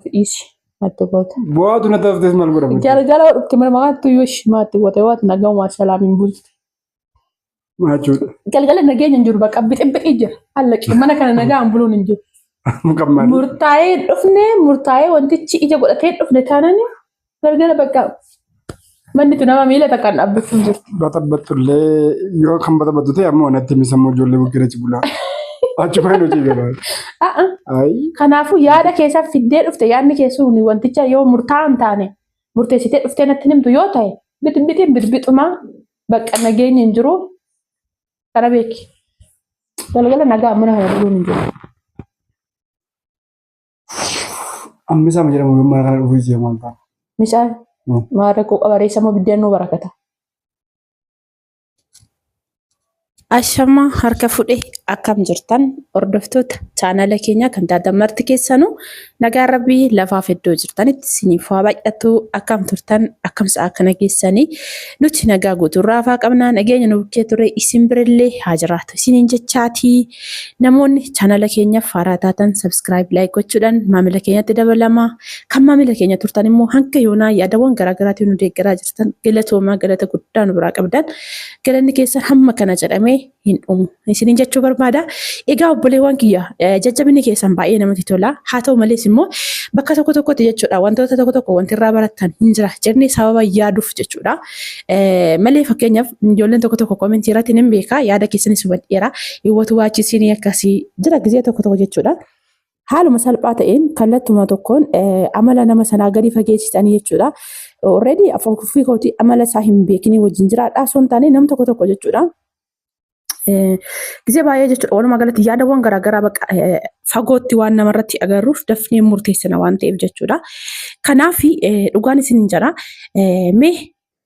Dhiisi. Natti goota. Bu'aatu natti haftes maal godhama? Galgala dhufte mana maqaatti yoo shimaatti goote waati nagaumaa salaamiin bulti. Maal jechuudha? Galgala nageenya hin jiru bakka bixibixii jira. Allaqee mana kana nagaan buluun hin jiru. Kan maali? Murtaa'ee dhufne murtaa'ee wantichi ija godhatee dhufne taanani galgala bakka manni tu nama miila takkaan dhaabbachuu hin jiru. Baxabbaxxullee yoo kan baxabbattu ta'e ammoo natti himi sammuu ijoollee bukkee achi bulaa. Achumaan hojii gabaa. A'a. Ayi. Kanaafuu yaada keessaa fiddee dhufte yaadni keessuun wanticha yoo murtaa'aa hin taane murteessitee dhuftee natti himtu yoo ta'e bixbixiin bixbixumaa bakka nageenyi hin jiru kana beeki. Galgala nagaa mana kana buluun hin jiru. Ammisaa ma jedhamu yoo mana kana dhufuu ishee maal ta'a? Misaan maal rakkoo qabareessa moo biddeen nuu barakata. Ashama harka fudhe akkam jirtan hordoftoota chaanala keenya kan taatan marti keessanuu nagaan rabbii lafaaf iddoo jirtanitti isiniif haa baay'atu akkam turtan akkam sa'a kana geessanii nuti nagaa guutuurraa afaa qabnaa nageenya nu bukkee ture isin birillee haa jiraatu isiniin jechaatii namoonni chaanala keenyaaf haaraa taatan subscribe like gochuudhaan maamila keenyatti dabalamaa kan maamila keenya turtan immoo hanga yoonaa yaadawwan garaagaraatiin nu deeggaraa jirtan galatoomaa galata guddaa nu biraa qabdan galanni keessan hamma kana jedhamee hin dhumu isiniin jechuu barbaada. Egaa obboleewwan kiyya jajjabinni keessan baay'ee namatti tola. Haa ta'u malees immoo bakka tokko tokkotti jechuudha wantoota tokko tokko wanti irraa barattan hin jira jennee sababa yaaduuf jechuudha. Malee fakkeenyaaf ijoolleen tokko tokko komentii irratti nan beeka yaada keessanis hubadheera. Hawwatu waachisiin akkasii jira gizee tokko tokko jechuudha. Haaluma salphaa ta'een kallattuma tokkoon amala nama sanaa gadi fageessitanii jechuudha. Already ofii kootii amala isaa hin beekinii wajjin jiraadha osoo hin taane nam tokko tokko jechuudha. Gizee baay'ee jechuudha walumaa galatti yaadawwan garaagaraa bakka fagootti waan namarratti agarruuf dafnee murteessina waan ta'eef jechuudha. Kanaaf dhugaan isin hin jira. Mee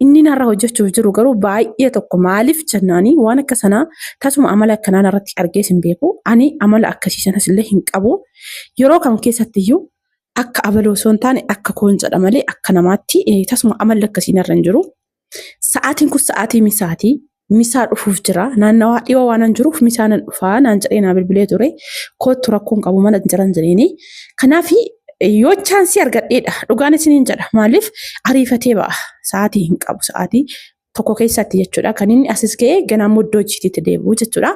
inni narra hojjechuuf jiru garuu baay'ee tokko maaliif jennaanii waan akka sanaa tasuma amala akkanaa narratti argees hin beeku. Ani amala akkasii sanas illee hin qabu. Yeroo kam keessatti iyyuu akka abaloo osoo hin taane akka koon jedha malee akka namaatti tasuma amalli akkasii narra hin jiru. Sa'aatiin kun sa'aatii misaati. Misaa dhufuuf jira. Naannawaa dhiyoo waanan jiruuf misaa nan dhufaa naan jedhee naa bilbilee ture. Koottu rakkoon qabu mana jiran jedheeni. Kanaaf yoo chaansii argadheedha. Dhugaan isiniin jedha. Maaliif ariifatee ba'a. Sa'aatii hin qabu. Sa'aatii tokko keessatti jechuudha. Kan inni asis ga'ee ganaa immoo iddoo hojiitiitti deebi'u jechuudha.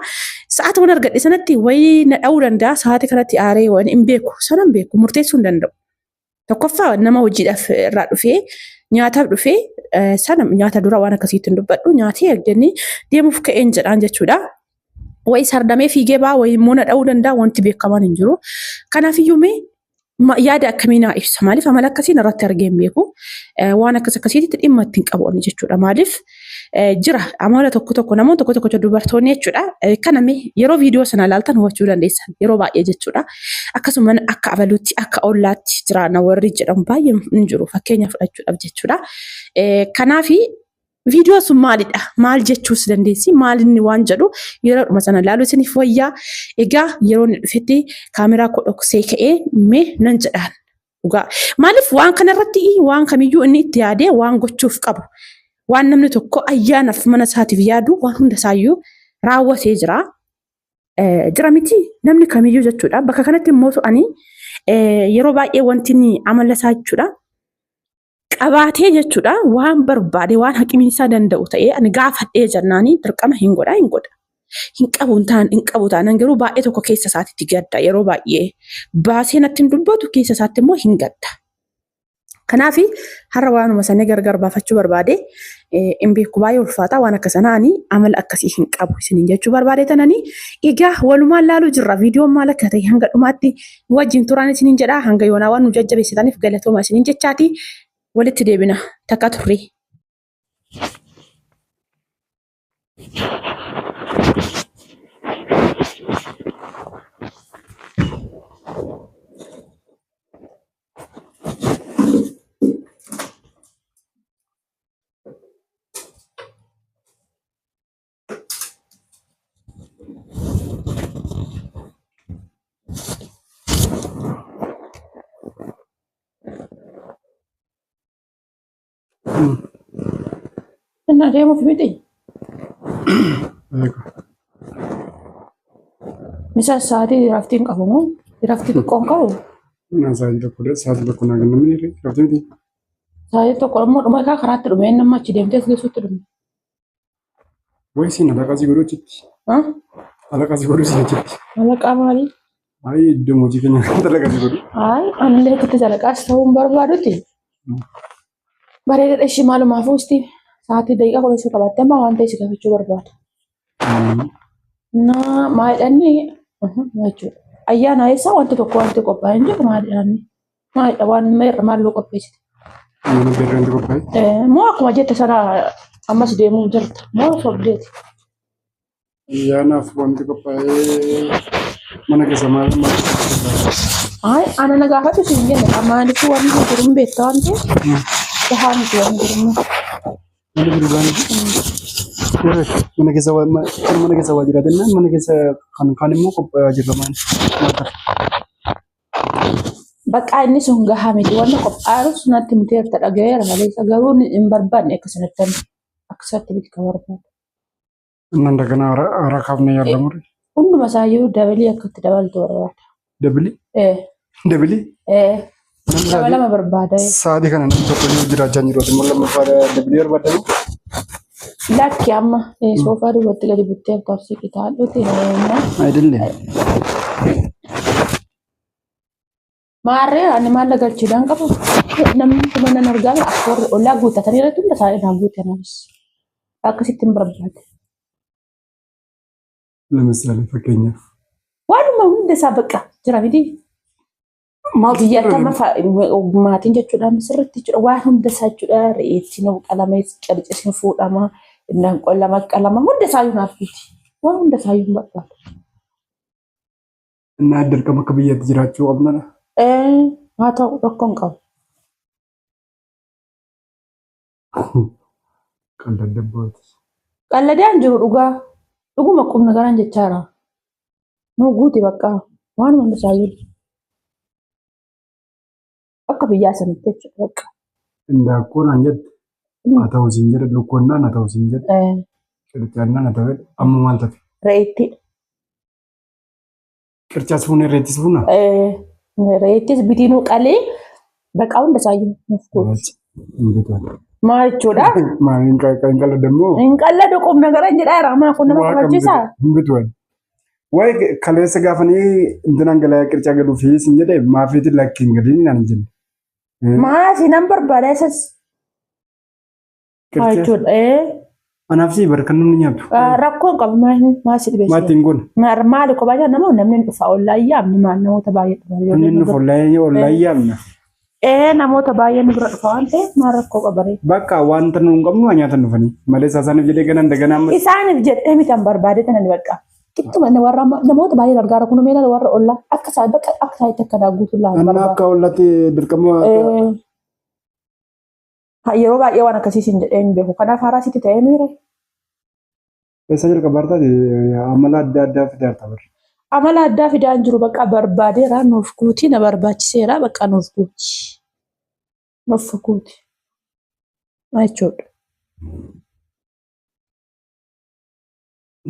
Sa'aatii waan argadhe sanatti wayii na dha'uu danda'a. Sa'aatii kanatti aaree waan hin beeku. Sana hin beeku. Murteessuu hin danda'u. Tokkoffaa nama hojiidhaaf irraa dhufee nyaataaf dhufee sana nyaata dura waan akkasiitti hin dubbadhu nyaatee erganii deemuuf ka'een jedhaan jechuudha. Wayi sardamee fiigee ba'a wayi immoo na dha'uu danda'a wanti beekamaan hin jiru. Kanaafiyyuu mee yaada akkamii naa ibsa maaliif amala akkasii narratti argee hin beeku waan akkas akkasiitti dhimma ittiin qabu ani jechuudha maaliif jira amala tokko tokko namoonni tokko tokko dubartoonni jechuudha kana mee yeroo viidiyoo sana ilaaltan hubachuu dandeessan yeroo baay'ee jechuudha akkasuma akka abaluutti akka ollaatti jiraanna warri jedhamu baay'ee hin jiru fakkeenya fudhachuudhaaf jechuudha kanaafi viidiyoo sun maalidha maal jechuus dandeessi maal inni waan jedhu yeroodhuma sana ilaaluu isiniif wayyaa egaa yeroo inni dhufetti kaameraa koo dhoksee ka'ee mee nan jedhaan Dhugaa. Maaliif waan kanarratti waan kamiyyuu inni itti yaadee waan gochuuf qabu. Waan namni tokko ayyaanaaf mana isaatiif yaadu waan hunda isaayyuu raawwatee jira. Jira miti namni kamiyyuu jechuudha. Bakka kanatti immoo ani yeroo baay'ee wanti inni amala isaa jechuudha. Qabaatee jechuudha waan barbaade waan haqimiin isaa danda'u ta'ee ani gaafadhee jennaanii dirqama hin godha hin godha. Hin qabu hin taan hin qabu taanaan garuu baay'ee tokko keessa isaatitti gadda yeroo baay'ee baasee natti hin dubbatu keessa isaatti immoo hin gadda. Kanaaf har'a waanuma sanii gargar baafachuu barbaade hin beeku baay'ee ulfaataa waan akka sanaa ani amala akkasii hin qabu isiniin jechuu barbaade tananii egaa walumaan laaluu jirra viidiyoon maal akka ta'e hanga dhumaatti wajjin turaan isiniin jedha hanga yoonaa waan nu jajjabeessitaniif galatooma isiniin jechaati walitti deebina takka turre. Inni adeemuuf miti. Misa sa'aatii raftii hin qabu moo? Raftii xiqqoo hin qabu? Sa'aatii tokko sa'aatii tokko naa kennamee rafte miti. Sa'aatii tokko immoo dhuma isaa karaatti dhume inni amma achi deemtee as geessutti dhume. Wayi siin alaqaa si godhuu achitti. Alaqaa si godhuu siin achitti. Alaqaa maalii? Ayi iddoo hojii keenya kanatti alaqaa si godhu. Ayi anillee achitti alaqaas ta'uu hin barbaadutti. Bareedaadha ishii maalumaafuu isti sa'aatii daqiiqaa kudha isa qabaatte amma waan ta'e si gaafachuu barbaada. Na maal jedhanni jechuudha. Ayyaana eessa wanti tokko wanti qophaa'e hin jiru maal jedhanni. Maalidha waan meerra maal loo qopheessite. Mana beerra wanti qophaa'e. Moo akkuma jette sana ammas deemuu jirta moo sobdeeti. Ayyaanaaf wanti qophaa'e mana keessa maal maal qophaa'e. Ay ana na gaafatu siin jenne maaliif wanti jiru hin beekta waan ta'eef gahaa miti waan jiru. Mana jiru gaanii. Mana keessa waa kan mana keessa waa jiraatan mana keessa kan kaan immoo qophaa'aa jirra maal maal ta'a. Bakka inni sun gahaa miti wanni qophaa'u sunatti miteerta dhagayeera maleessa garuu hin barbaanne akkasumatti akkasumatti miti kan barbaadu. Inni እንደገና haaraa kaafnee yaadamure. Hunduma isaayyuu dabalii akka itti dabaltu barbaada. Dabili? Dabili? Namni Dabalama barbaada. Sa'aatii kana namni tokko iyyuu jiraachaa hin jiru. Immoo lammaffaa dabilii barbaadamu. Lakki amma soofaa duubatti gadi buttee tarsi qitaadhuti. Ayidille. Maarree ani maal galchuudhaan qabu namni kuma nan argaa akka warri ollaa guuttatanii irratti hunda isaanii naa guutananis akkasitti hin barbaade. ለምሳሌ fakkeenyaaf. Waanuma hunda isaa bakka jira miti. Maaltu Biyyatti amma maatiin jechuudha sirriitti jechuudha waan hunda isaa jechuudha re'eetti nu qalama calcisiin fuudhama innaan qollama qalama hunda isaa iyyuu naaf miti. Waan hunda isaa iyyuu hin barbaadu. Innaa dirqama akka biyyaatti jiraachuu qabnadha. Haa ta'u rakkoo hin qabu. Kan daddabbooti. Qalladaan jiru dhugaa dhuguma qubna garaan jechaara. Nu guuti bakka waan hunda isaa iyyuu akka biyyaa sanatti jechuudha bakka. Indaaqqoo naan jette. Haa ta'u siin jedhe lukkoonnaan haa ta'u siin jedhe. Qircaannaan haa ta'u jedhe amma maal tafe? Re'eetti. Qircaas fuunee reettis fuunaa? Re'eettis bitinuu qalee bakka hunda isaa iyyuu nuuf guuti. Maal jechuudha? Maal hin qalladammoo? Hin qalladu qubna garaan jedhaa jira. Maa kun nama kabachiisaa? Hin bitu. Wayi kaleessa gaafanii intinaan galaa qircaa galuu fi sin jedhe maafiitiin lakki hin galiin naan jenne. Maa si nan barbaada isas. Maal jechuudha? Anaaf si bar kan namni nyaatu. Rakkoo hin qabu maal si dhibeessa? Maatiin kun. Maali kophaa jira nama namni hin dhufa ollaa yaamni maal namoota baay'ee dhufa. Namni nuuf ollaa yaamna. Namoota baay'ee nu bira dhufa waan ta'eef maal rakkoo qabaree. Bakka wanta nu hin qabnu waa nyaatan dhufanii malee isaaniif jedhee ganan daganaa amma. Isaaniif jettee miti an barbaade tanan bakka. Ittuma warra namoota baay'ee gargaara kun meelaa warra ollaa akka isaa bakka akka isaatti akka naa guutuu laa Amma akka ollaatti dirqama. Yeroo baay'ee waan akkasii siin jedhee hin beeku. Kanaaf haaraa sitti ta'ee miira. Eessa jalqaba hartaati amala adda addaa fidee harta barra. Amala addaa fidaa hin jiru bakka barbaadeera nuuf guuti na barbaachiseera bakka nuuf guuti. Nuuf guuti. Jechuudha.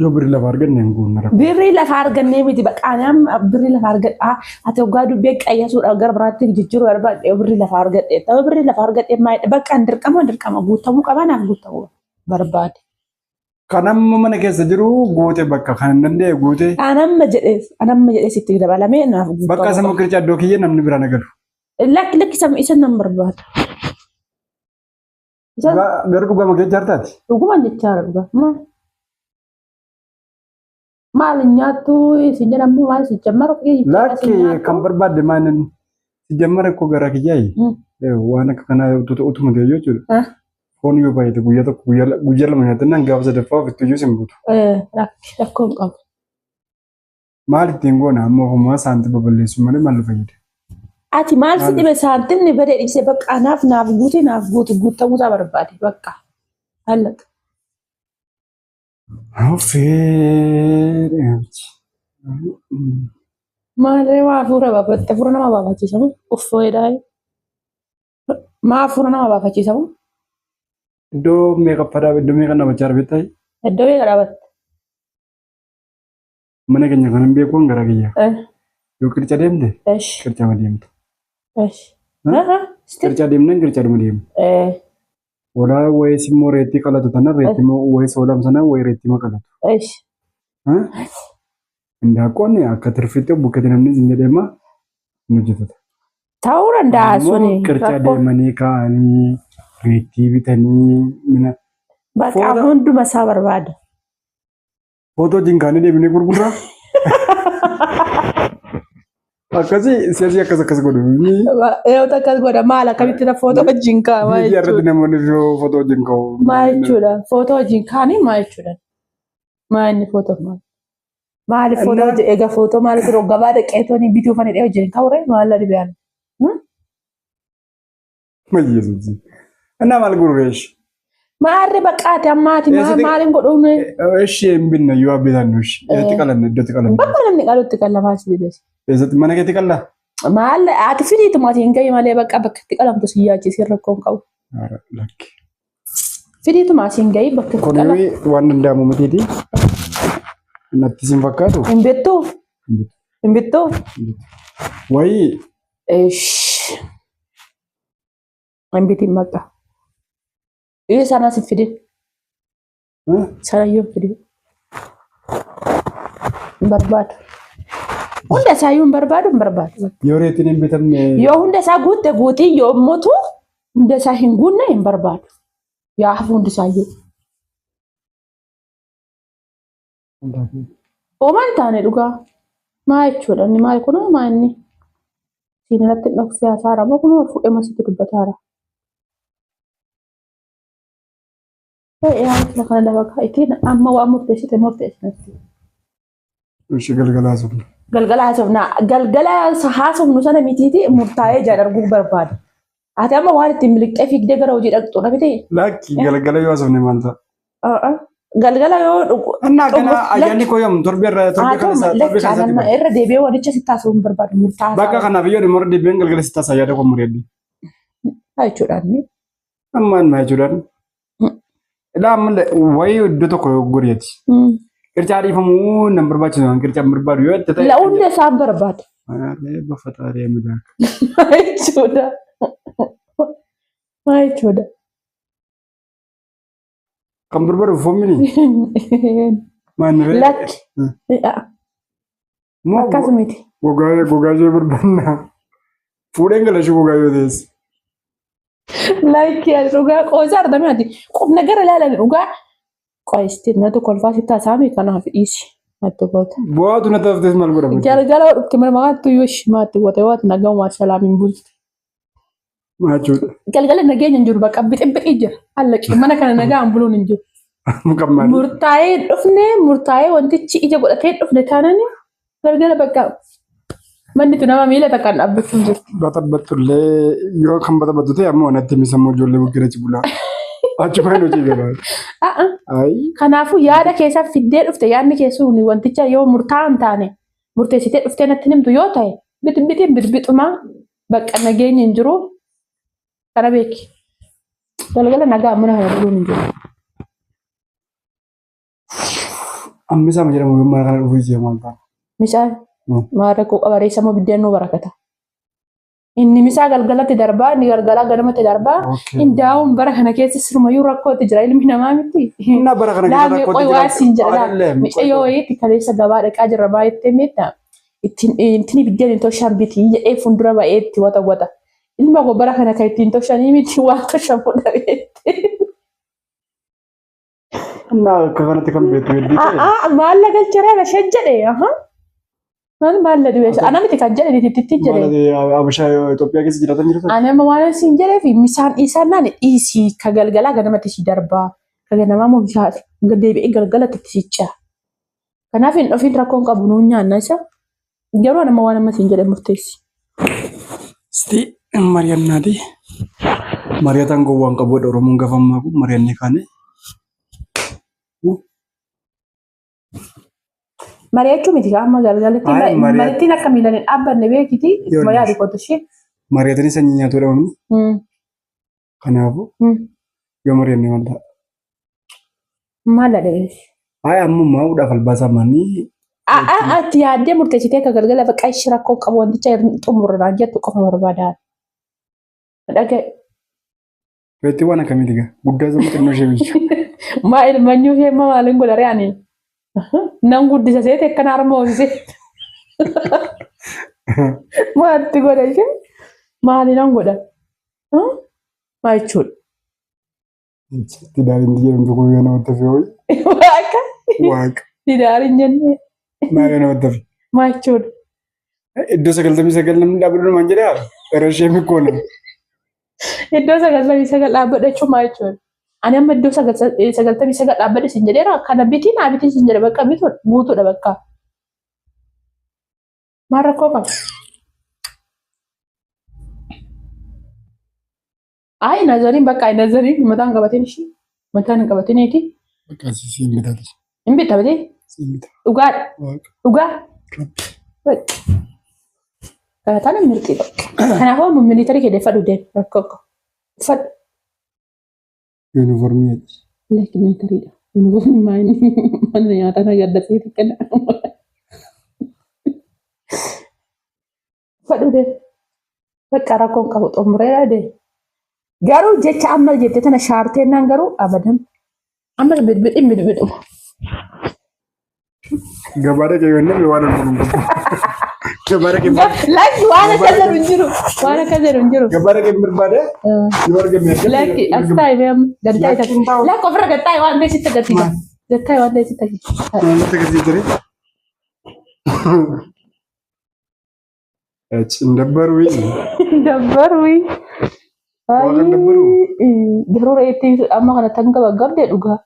Yoo birrii lafa arganne hin guunna rakkoo. Birrii lafa argannee miti bakka ani amma birrii lafa argadhaa ati waggaa dubbee qayyasuudhaaf gara biraatti jijjiiruu barbaadde birrii lafa argadhe ta'u birrii lafa argadhe maayidha bakka ani dirqama dirqama guutamuu qaba naaf guutamuu barbaade. Kan amma mana keessa jiru guute bakka kan hin danda'e guute. An amma jedhees an amma jedhees itti dabalamee naaf guutamuu Bakka sama qircaa iddoo kiyya namni biraan agalu. Lakki lakki isa nan barbaada. Garuu dhugama keessa hartaati. Dhugumaan jechaadha dhugaa. Maal nyaattu isin jedhamu maal isin jammaru Lakki kan barbaadde maal inni si jammara koo gara kiyyaayi. Waan akka kanaa utuma ta'e jechuudha. Foon yoo baay'ate guyyaa tokko guyyaa lama nyaatannaan gaafa sadaffaa ofitti iyyuu sin buutu. Lakki rakkoo hin qabu. Maal ittiin goona amma ofumaa saantima balleessu malee maal nu fayyada? Ati maal si dhibe saantimni badee dhiisee bakka naaf naaf guute naaf guute guutamuu isaa barbaade bakka. Hallaqa. Offee. Maalee waa hafuura baafatte hafuura nama baafachiisamu uffeedhaa. Maa hafuura nama baafachiisamu? Iddoo meeqaffaadhaa iddoo meeqa dhaabachaa arbeettaa? Iddoo meeqa dhaabatte? Mana keenya kan hin beekuun gara kiyya. Yoo qirca deemte qircama deemte. Esh. Aha. Isti. Qircaa deemnaan qircaadhuma deemu. Hoolaa wayis immoo reettii qalatu tana reettii immoo wayis hoolam sana wayi reettii ma qalatu. Esh. Indaaqqoon akka tirfitti bukkeetti namni isin jedhee ma hin hojjetata. Ta'uu danda'a Immoo suni. qircaa Rakkoo. deemanii kaa'anii reettii bitanii mina Bakka Foota- hunduma isaa barbaada. Footoo wajjin kaanee deebinee gurgurraa. Akkasii siyaasii akkas akkas godhu. Yeroo akkas godha maal akkamitti na footoo wajjin ka'a maal Miidiyaa irratti jechuudha. namoonni footoo wajjin ka'u. Maal jechuudha footoo wajjin kaanii maal jechuudha. Maal inni footoo maal? Maali footoo wajjin egaa footoo maal yeroo gabaa dhaqee tooni bituu fani dhee wajjin ka'ure maal la dhibeen. Yesuus. Innaa maal gurgureesh? Maarri baqaate ammaati Eessatti- maaliin godhuun Ishee hin binne yoo bitannu ishee. Eessatti qalanne iddootti qalanne. bakka namni qalutti qallamaa si dhibees. Eessatti mana keetti qallaa? Maal ati fidiituma ati hin gahi malee bakka bakka itti qalamtu si yaachisiin rakkoo hin qabu. Lakki. Fidiituma ati hin gahi bakka itti Kun qalamtu. waan danda'amu mitiiti. Natti sin fakkaatu. Hin bittuu? Hin bittuu? Wayii Ish. Hin bitiin bakka. Iyo sanas hin fidin. Sanayyuu hin fidin. Hin barbaadu. Hunda isaayyuu hin barbaadu hin barbaadu. Yoo reetiin hin bitamne. Yoo hunda isaa guutte guutii yoo immoo hunda isaa hin guunne hin barbaadu. Yaa hafu hundi isaayyuu. Homaa hin taane dhugaa. Maa jechuudha inni maal kunoo maa inni siin irratti hin dhoksee haasaara moo kunoo fuudhee masitti dubbataara. Yaa jechuudha kana lafa kaa'itiin amma waan murteessite murteessinatti. Ishee galgala haasofna. Galgala haasofna. Galgala haasofnu sana mitiiti murtaa'ee ijaan arguu barbaada. Ati amma waan ittiin miliqxee fiigdee gara hojii dhaqxu dha miti. Lakki galgala yoo haasofne maal ta'a? Galgala yoo dhugu. Annaa kana ayyaanni koo yoom torbee irra torbee kana isaa torbee kana Lakki isaatti irra deebi'ee wanicha sitti haasa'uu hin barbaadu murtaa'aa. Bakka kanaaf iyyuu dhimma irra deebi'een galgala sitti haasaa yaada koo muree. Jechuudhaan. Ammaan maa jechuudhaan. Ilaa ammallee wayii iddoo tokko goriiti. Qircaa dhiifamuu nan barbaachisu waan qircaa hin barbaadu yoo itti ta'e. La hunda isaan barbaada. Malee bafataarii milaaka. Jechuudha. Maa jechuudha. Kan barbaadu foomini. Maaniree. Lakki. Akkas miti. Gogaa gogaa ishee barbaanna. Fuudheen galashuu gogaa yoo ta'es. Lakki ani dhugaa qoosaa argame ati qubna gara ilaalan dhugaa. Qo'iste natu kolfaa sitti hasaame kanaaf dhiisi. Natti goota. Bu'aatu natti haftes maal godhama? Galgala dhufte mana maqaattu yoo shimaatti goote waan nagahumaa salaamiin bulti. Maachuudha. Galgala nageenya hin jiru bakka bixibixii jira. Allaqi mana kana nagaan buluun hin jiru. Kan maali? Murtaa'ee dhufne murtaa'ee wantichi ija godhatee dhufne taanani galgala bakka manni tu nama miila takkaan dhaabbachuu hin jiru. Baxabbattullee yoo kan baxabbattu ta'e ammoo natti misammoo ijoollee bukkee achi bulaa. Achuma hin hojii gabaa. A'a. Ayi. Kanaafuu yaada keessaa fiddee dhufte yaadni keessuun wanticha yoo murtaa'aa hin taane murteessitee dhuftee natti himtu yoo ta'e bixbixiin bixbixumaa bakka nageenyi hin jiru kana beeki. Galgala nagaa mana kana buluun hin jiru. Ammisaa ma jedhamu mana kana dhufuu ishee maal ta'a? Misaan maal rakkoo qaba reessa moo biddeen nuu barakata. Inni misaa galgalatti darbaa inni galgalaa ganamatti darbaa. Indaa'uun bara kana keessa sirumayyuu rakkootti jira ilmi namaa miti. Innaa bara kana keessa Laamee rakkootti qoy jira. waa siin jedha. Adallee Micayyoo wayiitti kaleessa gabaa dhaqaa jirra baay'eettee meetta. Ittiin ittiin biddeen hin toshaan biti jedhee fuuldura ba'ee itti wata wata. Ilma koo bara kana kan ittiin toshanii miti waan toshamu dhabeetti. Innaa akka kanatti kan beektu hedduu ta'e. A'aa maal la galcheera la shan jedhe aha. Maal maal la dhibeessa ana miti kan jedhe nititti jedhe. Maal Abashaa Itoophiyaa keessa jiraatan jirtu? Ani amma waan siin jedhee fi misaan dhiisaan naan dhiisii ka galgalaa ganamatti si darbaa ka ganamaa moo bisaa deebi'ee galgalatti si ce'a. Kanaaf hin dhufiin rakkoon qabu nuun nyaanna isa. Garuu ani amma waan amma siin jedhe murteessi. Isti mari'annaati. Mari'ataan gowwaan qabuudha Oromoon gaafa ammaa kun mari'annee kaane. Mari'achuu miti amma galgalatti Ayi, mari'a- marittiin akka miilaan hin dhaabbanne beekiti ittuma yaadi qotu ishee. Mari'atanii sanyii nyaatudha namni. Kanaafuu yoo mari'anne maal ta'a? Maal dha dheeressi? Ayi amma maa'uudhaaf albaasaa manii. Ati yaaddee murteessitee akka galgala bakka ishee rakkoo qabu wanticha xumurra naan jettu qofa barbaada. Dhaga'i. Reettii waan akkamiiti gaa? Guddaa sama xinnoo ishee biyya. Maa ilmanyuu ishee immoo maaliin godha ree ani? Nan guddisa seete akkana harma hoosisee. Maatti godha ishee? Maali nan godha? Maa jechuudha? Tidaariin jedhamtu kun yoo namatti hafe ho'i. Waaqa. Waaqa. Tidaariin jennee. Maal yoo namatti hafe? Maa jechuudha? Iddoo 99 namni dhaabbatu namaan jedhaa? Irra ishee mikkoona. Iddoo 99 dhaabbadha jechuun maal jechuudha? Ani amma iddoo 99 dhaabbadha isin jedheera. Kana bitii naa bitii isin jedhe bakka bituudha guutuudha bakka. Maal rakkoo qaba? Ayi nazariin bakka ayi nazariin mataan qabateen ishii mataan hin qabatiniiti. Bakka asii siin bitati. Hin bitta bitee Siin bita. dhugaadha Waaqa. dhugaa. Rabbi. Kana taana mirqii bakka. Kanaafuu amma militarii kee deeffadhu deemi rakkoo qabu. Uffadhu. Yuunifoormii jedhi. Lakki militariidha. Yuunifoormii maayini mana nyaataa na gaddasee kenna. Uffadhu deemi. Bakka rakkoon qabu xumureera deemi. Garuu jecha amma jette tana shaarteennaan garuu abadan. Amma bidbidhin bidbidhuma. Gabaa dhaqee yoo inni waan argamu hin qabu. Gabaa dhaqee Lakki waan akka jedhu hin jiru. Waan akka jedhu hin jiru. Gabaa dhaqee hin barbaade yoo argame argame. Lakki as taa'e mee amma gad taa'e Lakki hin taa'u. Lakki ofirra gad taa'e waan ta'e sitti agarsiisa. Gad taa'e waan ta'e sitti agarsiisa. Maaltu agarsiisa ree? Hin dabbaru. Dabbaru. Waa kan dabbaru. Garuu reettii amma kana tan gaba gabdee dhugaa.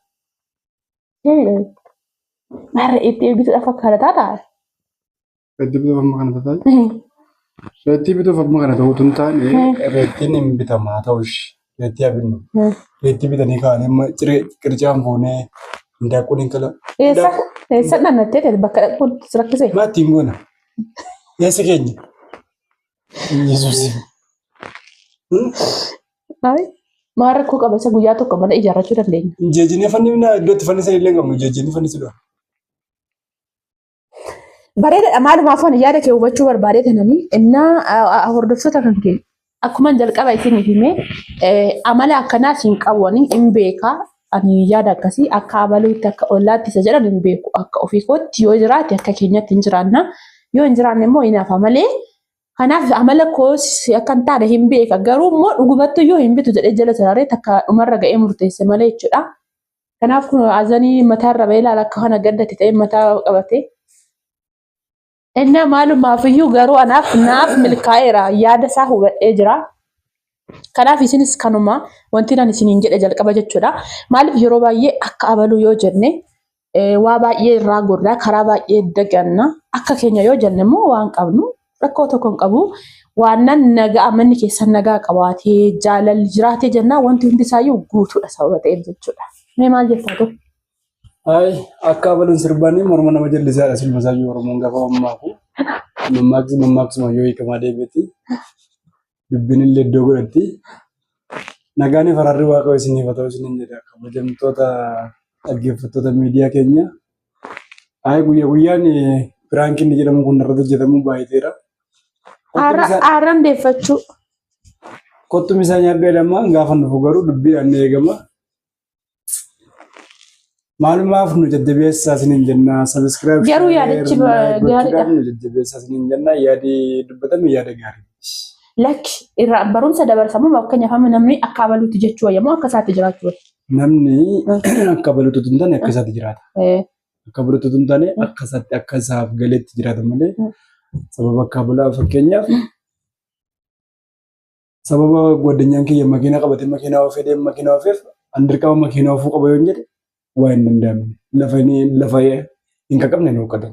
Maal reettii eebbisuudhaaf akka taata? Reettii bituuf amma kana tataa? Reettii bituuf amma kana ta'utu hin taane reettiin hin bitamaa ta'u ishee. Reettii haa binnu. Reettii bitanii kaa'anii amma ciree qircaan fuunee hindaaqqoon hin kala. Eessa eessa dhannattee ta'e bakka dhaquun si rakkisee? Maa ittiin goona? Eessa keenya? Yesuus. Maal rakkoo qaba isa guyyaa tokko mana ijaarrachuu dandeenya. Jeejinee fannifnaa iddoo itti fannisan illee hin qabnu jeejinee fannisudha. Bareedaadha maalumaaf ani yaada kee hubachuu barbaadee kananii innaa hordoftoota kan kee akkuma jalqaba isiniif hime amala akkanaas hin qabu ani hin beeka ani yaada akkasii akka abaluutti akka ollaatti isa jedhan hin beeku akka ofii kootti yoo jiraate akka keenyatti hin jiraanna yoo hin jiraanne immoo hin hafa malee kanaaf amala koos akka hin taane hin beeka garuu immoo dhugumattu iyyuu hin bitu jedhee jala sararee takka dhumarra ga'ee murteesse malee jechuudha. Kanaaf kun azanii mataarra ba'ee ilaala akka kana gaddatti ta'e mataa qabate. Innaa maalumaaf iyyuu garuu anaaf naaf milkaa'eera yaada isaa hubadhee jira. Kanaaf isinis kanuma wanti nan isiniin jedhe jalqaba jechuudha. Maaliif yeroo baay'ee akka abaluu yoo jenne waa baay'ee irraa gorra karaa baay'ee daganna akka keenya yoo jenne immoo waan qabnu rakkoo tokko hin qabu. Waan nan nagaa manni keessan nagaa qabaatee jaalalli jiraatee jennaan wanti hundi isaayyuu guutuudha sababa ta'eef jechuudha. Mee maal jettaa tu? Ay, akka abaluun sirbanii morma nama jallisaadha silma isaayyuu Oromoon gaafa mammaaku. Mammaaksi mammaaksuma yoo hiikamaa deebi'etti dubbiin illee iddoo godhatti. Nagaan fi araarri Waaqayyoo isiniif haa ta'u isiniin jedha kabajamtoota dhaggeeffattoota miidiyaa keenya. Ay guyya guyyaan piraankiin inni jedhamu kun irratti hojjetamuu baay'ateera. Aarraan deeffachuu. Kottu misaa nyaadhu jedhama gaafa nufu garuu dubbiidhaan ni eegama. Maalumaaf nu jajjabeessaa isiniin jenna. Subscribe Garuu yaadichi gaariidha. Nu jajjabeessaa isiniin jenna. Yaadi dubbatame yaada gaarii. Lakki irraa barumsa dabarsamu fakkeenyaaf amma namni akka abaluutti jechuu wayya moo akka isaatti jiraachuu wayya? Namni akka abaluutti otoo hin taane akka isaatti jiraata. Akka abaluutti otoo hin taane akka isaatti akka isaaf galeetti jiraata malee sababa akka abalaa fakkeenyaaf sababa gwaddanyaan kiyya makiinaa qabatee makiinaa oofee deemu makiinaa oofeef an dirqama makiinaa oofuu qaba yoon jedhe waa hin danda'amne. Lafa inni lafa hin qaqqabne hin hooqqatan.